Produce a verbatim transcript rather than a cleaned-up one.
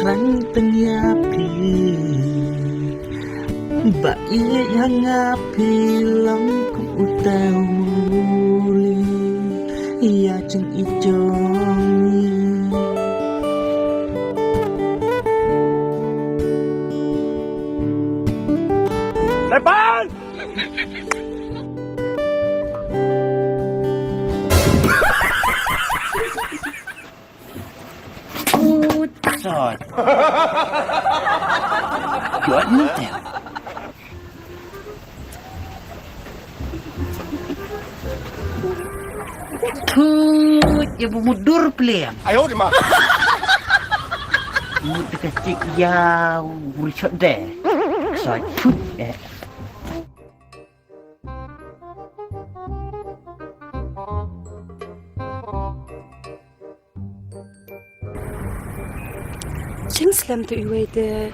Tang tang ïa phi ba ïeit ha nga phi long kum u tau muli ïa jing i jong. Lepas! Sot. Juat ni te. Tut, ya bu mudur pliang. Ayo di ma. Mut ka cik ya, wuri sot de. Sot tut eh. Jingslem tu iwei de.